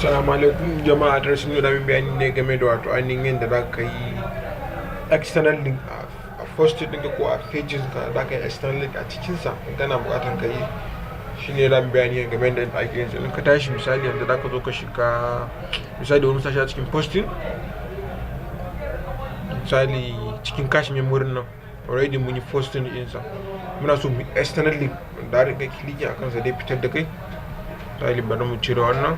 Assalamu alaikum jama'a. Darasin yau da mun bayani ne game da wato ainihin yadda za ka yi external link a post ɗinka ko a pages ka. Za ka yi external link a cikinsa in kana buƙatar ka yi. Shi ne za mu bayani game da yadda ake yin sa. In ka tashi, misali yadda za ka zo ka shiga, misali wani sashi a cikin posting, misali cikin cache memory nan, already mun yi posting ɗinsa, muna so mu external link da ka clicking akan sa dai fitar da kai. Misali, bari mu cire wannan.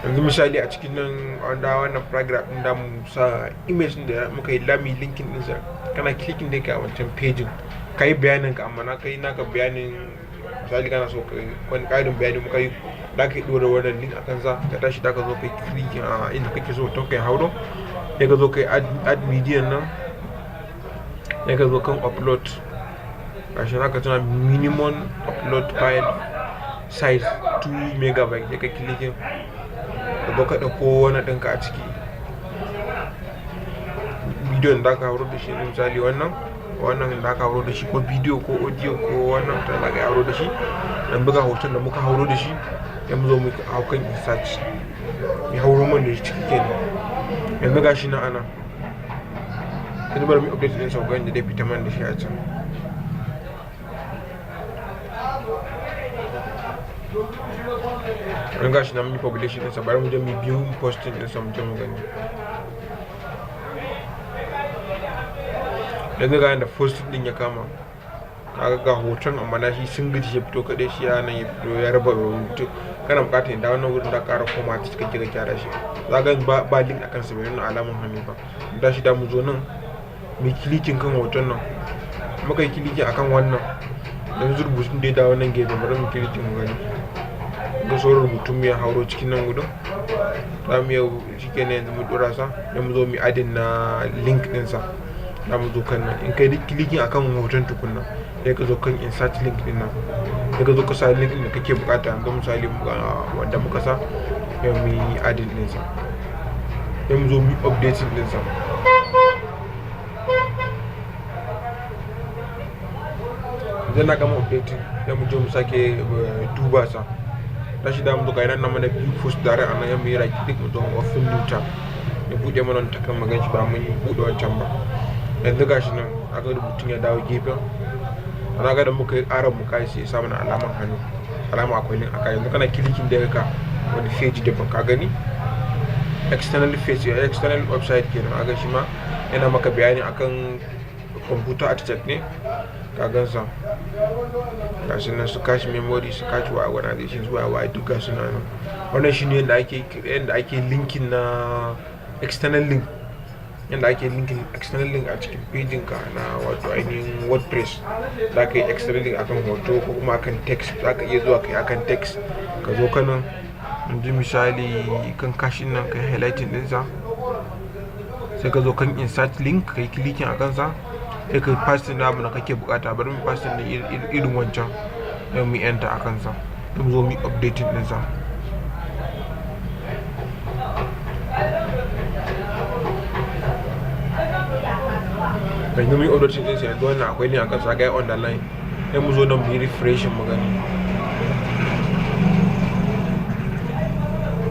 Yanzu misali a cikin nan wanda wannan paragraph din da mu sa image din da muka yi lami linking din sa, kana clicking dai ka wancan page, ka yi bayanin ka, amma na kai naka bayanin, misali kana so ka wani ƙarin bayani muka yi, da ka yi ɗora wannan link akan sa. Ka tashi da ka zo kai clicking a inda kake so to kai hauro, sai ka zo kai add media nan, sai ka zo kan upload. Gashi naka tana minimum upload file size 2 megabyte, sai ka clicking, ka zo ka ɗauko wani ɗinka a ciki, bidiyon da aka hauro da shi. Misali wannan da aka hauro da shi, ko bidiyo ko audio ko wannan ta da aka hauro da shi, dan buga hoton da muka hauro da shi, sai mu zo mu hau kan insert, ya hauro man da shi ciki kenan. Yanzu ga shi na ana yanzu bari mu update din sauran da dai fita man da shi a can. An gashi na mun yi publishing ɗinsa. Bari mu je mu biyu posting ɗinsa, mu je mu gani. Yanzu ga yadda posting ɗin ya kama. Kaga ga hoton, amma na shi single shi ya fito kaɗai, shi ya nan ya fito ya raba rubutu. Kana buƙatar da wannan wurin da ƙara koma ta cikin ka gyara shi. Za ga ba link a kansa, bai nuna alamun hannu ba. Da shi da mu zo nan mu clicking kan hoton nan, muka yi clicking akan wannan, yanzu rubutun da ya dawo nan gefe. Bari mu clicking mu gani. Ga sauran rubutun mu ya hauro cikin nan gudun. Za mu yau shi kenan. Yanzu mu dora sa, sai mu zo mu adding na link ɗinsa. Za mu zo kan nan, in kai clicking akan hoton tukunna, sai ka zo kan insert link din nan, sai ka zo ka sa link din da kake bukata. Yanzu misali wanda muka sa, sai mu yi adding ɗinsa, sai mu zo mu yi updating ɗinsa. Idan na gama updating, sai mu je mu sake duba sa. Tashi da mu ga nan mana view post dare a nan, mu yi right click, mu zo open new tab, ya bude mana wannan takan magan shi ba mun bude wancan ba. Yanzu gashi nan aka rubutun ya dawo gefen. Ana ga da muka yi ƙara mu kai, sai ya sa mana alaman hannu, alama akwai link aka. Yanzu kana clicking da ka wani page daban, ka gani, external page, external website kenan. Aga shi ma yana maka bayani akan computer architect ne. Ka gansa, gashi nan, su cache memory, su cache wa organization su wa duk gasu nan. Wannan shine yadda ake linking na external link, yadda ake linking external link a cikin pejin ka na wato ainihin WordPress. Za ka yi external link akan hoto ko kuma akan text. Za ka iya zuwa kai akan text. Ka zo kanan yanzu misali kan cache nan, kai highlighting ɗinsa, sai ka zo kan insert link, kai clicking a kansa, sai ka pasting na abu da kake bukata. Bari mu pasting din irin wancan, sai mu enter a kansa, sai mu zo mu updating ɗinsa. Yanzu mu yi updating ɗinsa. Yanzu wannan akwai link a kansa, ga underline. Sai mu zo nan mu yi refreshing mu gani.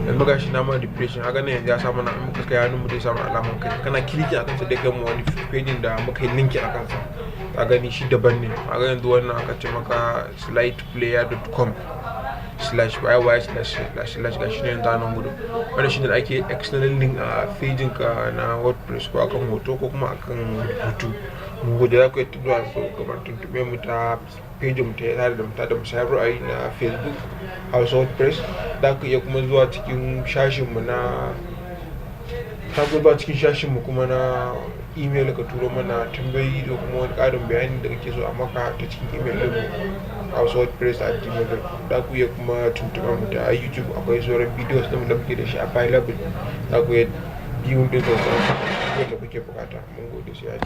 Yanzu gashi na ma refreshing, haka ne. Yanzu ya samu na muka kai hannun mu zai samu alaman kai. Kana clicking akan sa dai kai mu wani page da muka yi linki akan sa. Ka gani, shi daban ne. Kaga yanzu wannan aka ce maka slideplayer.com/yy///. Gashi ne yanzu a nan gudu. Wannan shine da ake external link a page ka na WordPress, ko akan hoto ko kuma akan rubutu. Mun gode. Za ku iya zuwa so kamar tuntube mu ta page mu ta yada da mu da musayar ra'ayi na Facebook, Hausa WordPress. Za ku iya kuma zuwa cikin shashin mu na ta zuwa cikin shashin mu kuma na email, ka turo mana tambayoyi da kuma wani ƙarin bayani da kake so a maka ta cikin email din mu, hausawordpress@gmail.com. Za ku iya kuma tuntuɓa mu ta YouTube. Akwai sauran videos da muke da shi available, za ku iya biyun din sauran da kuke bukata. Mun gode, sai a.